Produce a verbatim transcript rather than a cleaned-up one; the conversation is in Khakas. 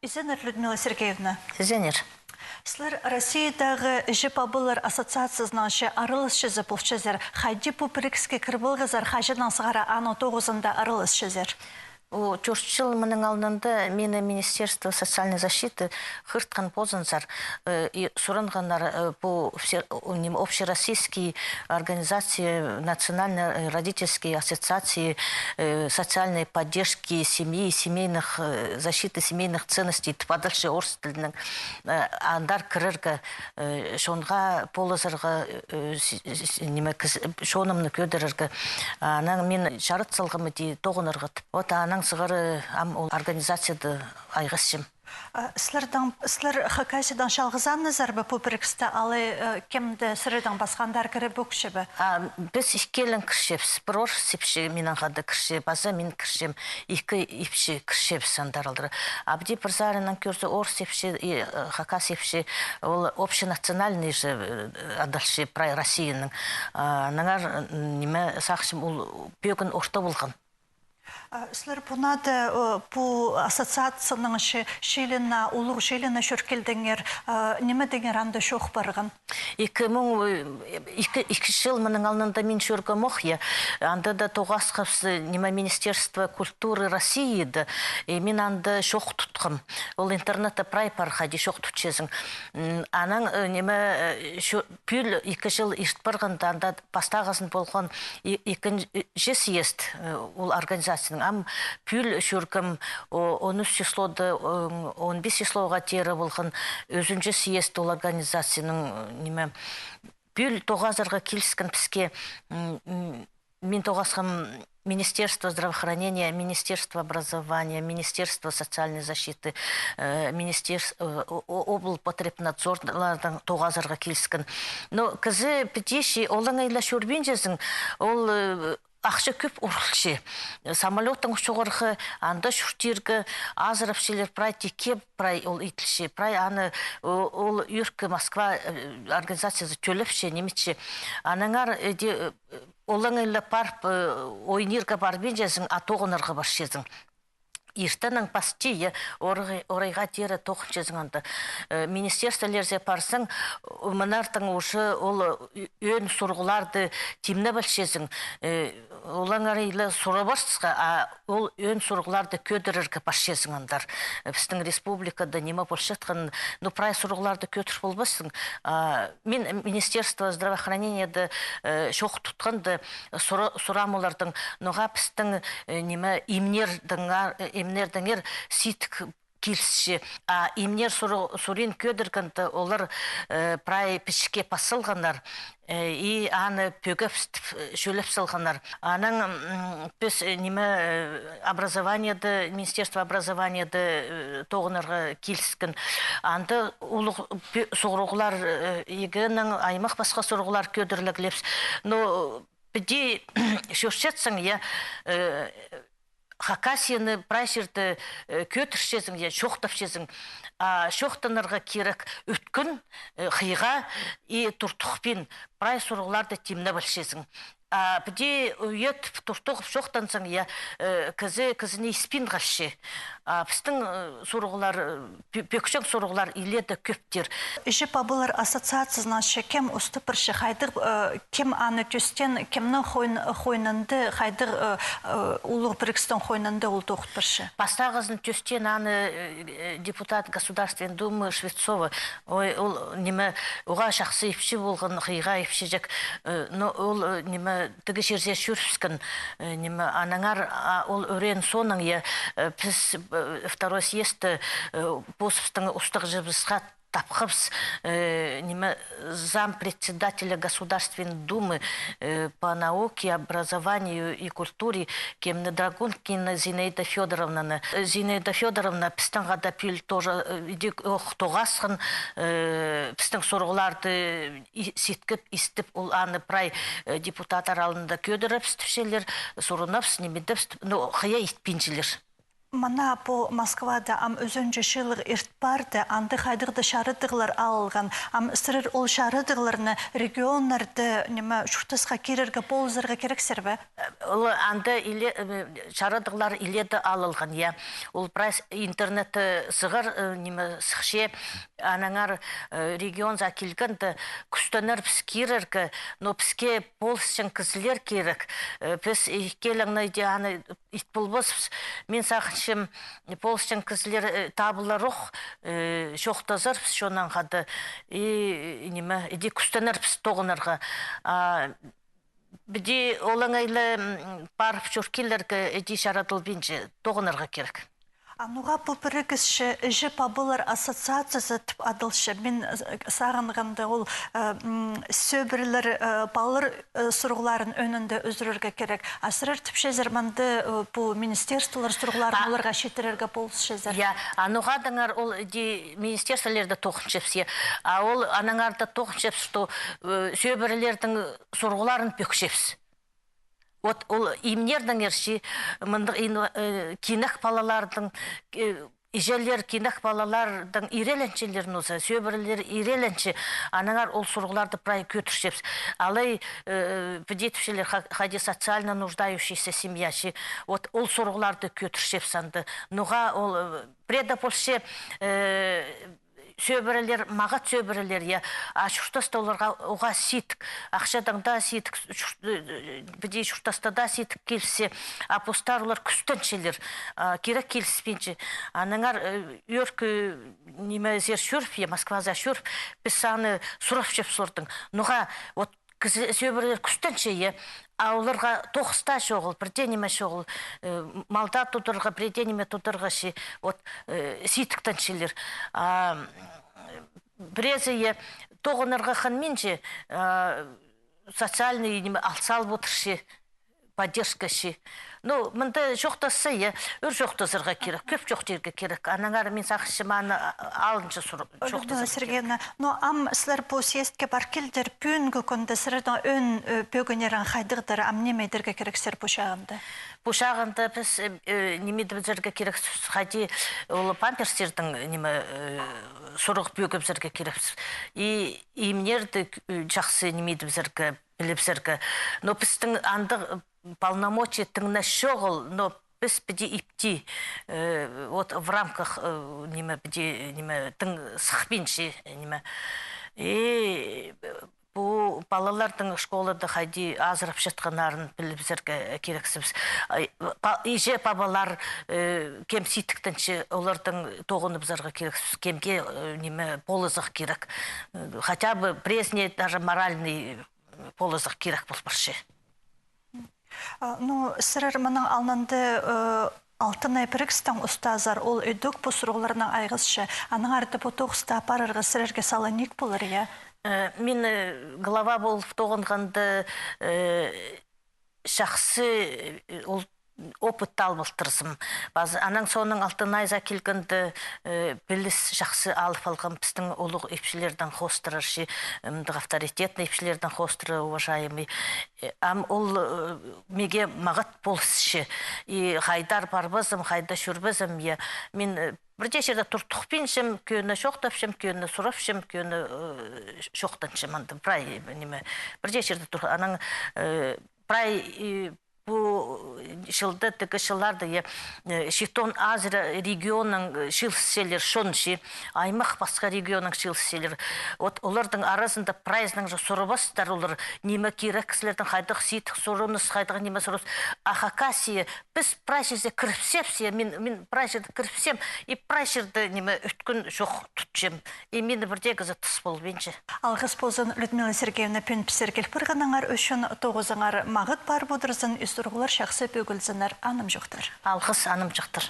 Изеннер, Людмила Сергеевна. Изеннер. Сірер Россиядағы іҷе-пабалар ассоциациязының чи араласчызы полчазар. Хайди пу пірігіске кіріп алғазар, хаҷаннаң сығара аның тоғызында араласчазар? О, тӧрт чыл мының алнында мині Министерство социальной защиты хығыртхан ползынзар, э, и сурынғаннар, э, пу все, о, ним, общероссийский организации, национальной, э, родительской ассоциации, э, социальной поддержки семьи, семейных, э, защиты семейных ценностей, тіп адалча орыс тілінең, э, андар кірерге, э, чонға полызарға, э, с-, с-, ниме, кіс-, чонымны кӧдірерге. Анаң мин чарыт салғам іди тоғынарға тіп. Вот анаң сығара ам ол организацияда айғасчам. А сірердең, сірер Хакасиядаң чалғызаңызар ба пу пірігісте, алай, э, кем дее сірердең пасха андар кіріп ӧкче бе? А, піс іккелең кірчебіс. Пір орыс ипчі минең хада кірче, паза мин кірчем. Ікі ипчі кірчебіс андар алдыра. А піди пір саринаң кӧрзе, орыс ипчі и, э, хакас ипчі, ол общенациональный же, э, адалча прай Россияның. А, аннаңар, м, ниме, сағынчам, ол пӧгін орта полған. А сірер пу нада, э, пу ассоциацияның чи-, чилініне, улуғ чилініне чӧр килдіңер, э, ниме деңер анда чоох парған? Ікі муң, э, ікі, ікі чыл мының алнында мин чӧргем ох, я. Анда даа тоғасхабыс, э, ниме, Министерство культуры Россияда, и мин анда чоох тутхам. Ол интернетте прай пар, хайди чоох тутчазың. М, анаң, э, ниме, э, чӧ-, пӱӱл ікі чыл ирт парғанда, анда пастағызын полған и-, ікінҷі съезд, э, ол организацияның. Ам пӱӱл чӧргем, о-, он ӱс числода, м, он пис числоға теере полған ӱзінҷі съезд ол организацияның, э, ниме, пӱӱл тоғазарға киліскен піске, м, м, мин тоғасхам Министерство здравоохранения, Министерство образования, Министерство социальной защиты, э, министерс-, э, о-, о-, облпотребнадзорлардаң тоғазарға киліскен. Но кізі піди чи олаңай ла чӧрбинчезің, ол, э, ахча кӧп урылча. Самолёттаң чоғарға, анда чуртирға, азырапчалар, прай тикке, прай ол иділче, прай аны, о-, ол ӧӧркі Москва, э, организациязы тӧлепче, ниметче. Аннаңар, э, де, э, олаңай ла парып, э, ойнирға парбинчазың, а тоғынарға парчазың. Иртеннең пасти, я, орай-, орайға теере тоғынчазың анда. Э, министерстволарзар парзаң, мынартаң уже ол, э, ӧӧн сурығларды тимнеп алчазың. Э, олаңай ла сурабарсха, а ол ӧӧн сурығларды кӧдірерге парчазың андар. Э, пістің республикада ниме полчатхан, ну, прай сурығларды кӧдір полбассың. А, мин Министерство здравоохраненияда, э, чоох тутханда, сура-, сурам олардаң, ноға пістің, э, ниме, имнердеңер, э, имнердеңер сидік килісче. А имнер суры-, сурин кӧдіргенде олар, э, прай пічікке пас салғаннар, э, и аны пӧгебіс тіп, э, чӧлеп салғаннар. Анаң, м, піс, э, ниме, э, образованиеде, Министерство образованиеде, э, тоғынарға киліскен. Анда улуғ пӧ-, сурығлар, э, егеннең аймах пасха сурығлар кӧдірілеглебіс. Но піди чӧрчетсең, я, э, Хакасияны прай чирде, э, кӧдірчезің, я, чоохтапчазың. А чоохтанарға кирек ӧткін, э, хыйға и туртухпин прай сурығларды тимнеп алчазың. А піди уйат туртухып чоохтанзаң, я, э, кізі кізіні испин халча. А пістің, э, сурығлар, э, пӧ-, пӧкчең сурығлар илееде кӧп. Іҷе-пабалар ассоциациязынаң че кем устап парча, хайдағ, э, кем аны тӧстеен, кемнің хойн-, хойнында, хайдағ, э, э, улуғ пірігістің хойнында ол тоғын парча? Пастағызын тӧстеен аны, э, депутат Государственной Думы Швецова. Ой, ол, ниме, уғаа чахсы ипчі полған, хыйға ипчіҷек. Э, но ол, э, ниме, тігі чирзер чӧрібіскен, э, ниме, аннаңар, а, ол ӱреен соонаң, я, э, піс, э, второй съездті, э, позыбыстың устағҷыбысха тапхабыс, э, ниме, зампредседателя Государственной Думы, э, по науке, образованию и культуре, кемні, Драгункина Зинаида Фёдоровнаны. Э, Зинаида Фёдоровна пістің хада пӱӱл тоже, э, идӧк ох тоғасхан, э, пістің сурығларды и-, ситкіп, истіп, ол аны прай, э, депутаттар алнында кӧдірібіс тіпчелер, сурынабыс, ниме идібіс, ну, хыйа итпинчелер. Мына пу Москвада ам ӱзінҷі чылығ ирт парды, анда хайдағ-да чарадығлар алылған. Ам сірер ол чарадығларны регионнарда, ниме, чуртасха кирерге полызарға кирексер бе? Ол анда иле, э, чарадығлар иледе алылған, я. Ол прайзы интернетте сығар, э, ниме, сыхча, аннаңар, э, регионзар килгенде, кӱстенербіс кирерге, но піске полысчаң кізілер кирек. Э, піс иккелең не де аны ит полбаспыс. Мин сағынчам, полысчаң кізілер, э, табылар ох, э, чоохтазарбыс чоннаң хада. И, ниме, иди кӱстенербіс тоғынарға. А піди олаңай ла, м, парып чӧргеннерге иди чарадылбинча, тоғынарға кирек. А ноға пу пірігісче Іҷе-пабалар ассоциациязы тіп адалча? Мин, э, сағынғанда, ол, э, м, сӧбірелер, э, палалар, э, сурығларын ӧӧнінде ӱзӱрерге кирек. А сірер тіпчезер, мында, э, пу министерстволар сурығларын оларға читірерге полысчазар. Я, а ноға даңар ол иди министерстволарда тоғынчабыс, я. А ол аннаңар даа тоғынчабыс, что, э, сӧбірелердің сурығларын пӧкчебіс. Вот ол имнердеңер чи, мындағ ин-, э, кинек палаларның, э, іҷелер кинек палаларның иреленчелер, ноза, сӧбірелер иреленче, аннаңар ол сурығларды прай кӧдірчебіс. Алай, э, піди тіпчелер ха-, хайди социально нуждающаяся семья чи. Вот ол сурығларды кӧдірчебіс анда. Ноға ол, э, пірееде полча, э, сӧбірелер, мағат сӧбірелер, я, а чуртаста оларға уғаа сидік, ахчадаң даа сидік, чурт-, э, піди чуртаста даа сидік килісче, а постары олар кӱстенчелер, а, кирек киліспинче. Аннаңар, э, ӧӧркі нимезер чӧріп, я, Москвазар чӧріп, піс аны сурапчабыс олардаң. Ноға, вот, кізі, сӧбірелер кӱстенче, я, а оларға тоғыс таа чоғыл, пір дее ниме чоғыл, э, мал даа тударға, пір дее ниме тударға чи, вот, э, сидіктенчелер. А, м, пірезі, я, тоғынарға хынминче, а, социальный ниме ал салып одырча, поддержка чи. Ну, мында чоохтасса, я, ӱр чоохтазарға кирек, кӧп чоохтирға кирек. Аннаңар мин сағынчам, аны а-, алынҷа сурап, Людмила Сергеевна, ну, ам сірер пу съездке пар килдір, пӱӱнгі кӱнде сірернің ӧӧн, э, пӧгіннерің хайдағдыр, ам ниме идерге кирексер пу чағында? Пу чағында піс, э, э, ниме идібізерге кирекпіс, хайди ол памперстернің ниме, э, сурығ пӧгібізерге кирекпіс. И имнерні, э, чахсы ниме идібізерге, пілібізерге. Но пістің андағ полномочия тың на чоғыл, но піс піди ипти, э, вот в рамках, э, ниме, піди, ниме, тың сыхпинча, ниме. И пу палаларның школада хайди азырапчатханнарын пілібізерге кирексібіс. Ай, па-, іҷе-пабалар, э, кем сидіктенче, олардаң тоғыныбызарға кирексібіс. Кемге, э, ниме, полызығ кирек. Э, хотя бы пірезіне даже моральный, э, полызығ кирек пол парча. А, ну, сірер мының алнында, э, «Алтын ай» пірігістең устазар, ол идӧк пу сурығларнаң айғасча. Аннаңар даа пу тоғысты апарарға сірерге сала ниик полар, я? Э, мин, э, глава полып тоғынғанда, э, чахсы, э, ол опыт алып алтырзым. Пазы, анаң соонаң «Алтын айзар» килгенде, э, піліс чахсы алып алғам, пістің улуғ ипчілердең хоостыра чи, м, авторитетный ипчілердең хоостыра, уважаемый. Э, ам ол, э, меге мағат полысча. И хайдар парбазам, хайда чӧрбезем, я. Мин, э, пір дее чирде туртухпинчам, кӧні чоохтапчам, кӧні сурапчам, кӧні, э, чоохтанчам, анда прай, ниме, пір дее чирде тур-, анаң, э, прай, э, пу чылда, тігі чылларда, я, э, Читон Азия регионнаң, э, чыылысчалар чон чи, аймах пасха регионнаң чыылысчалар. Вот олардың аразында прайзынаң же сурабастар олар, ниме кирек сірердең, хайдағ сидік сурыныс, хайдағ ниме сурыныс. А Хакасия, піс прай чирзер кіріпсебіс, я, мин, мин прай чирде кіріпсем, и прай чирде, ниме, ӧткін чох тутчам. И мині пір дее кізі тыс полбинча. Алғыс ползын, Людмила Сергеевна, пӱӱн пістерге киліп парғаныңар ӱчӱн. Тоғызыңар мағат парып одырзын, и сурығлар чахсы пӧгілзіннер. Анымҷохтар. Алғыс, анымҷохтар.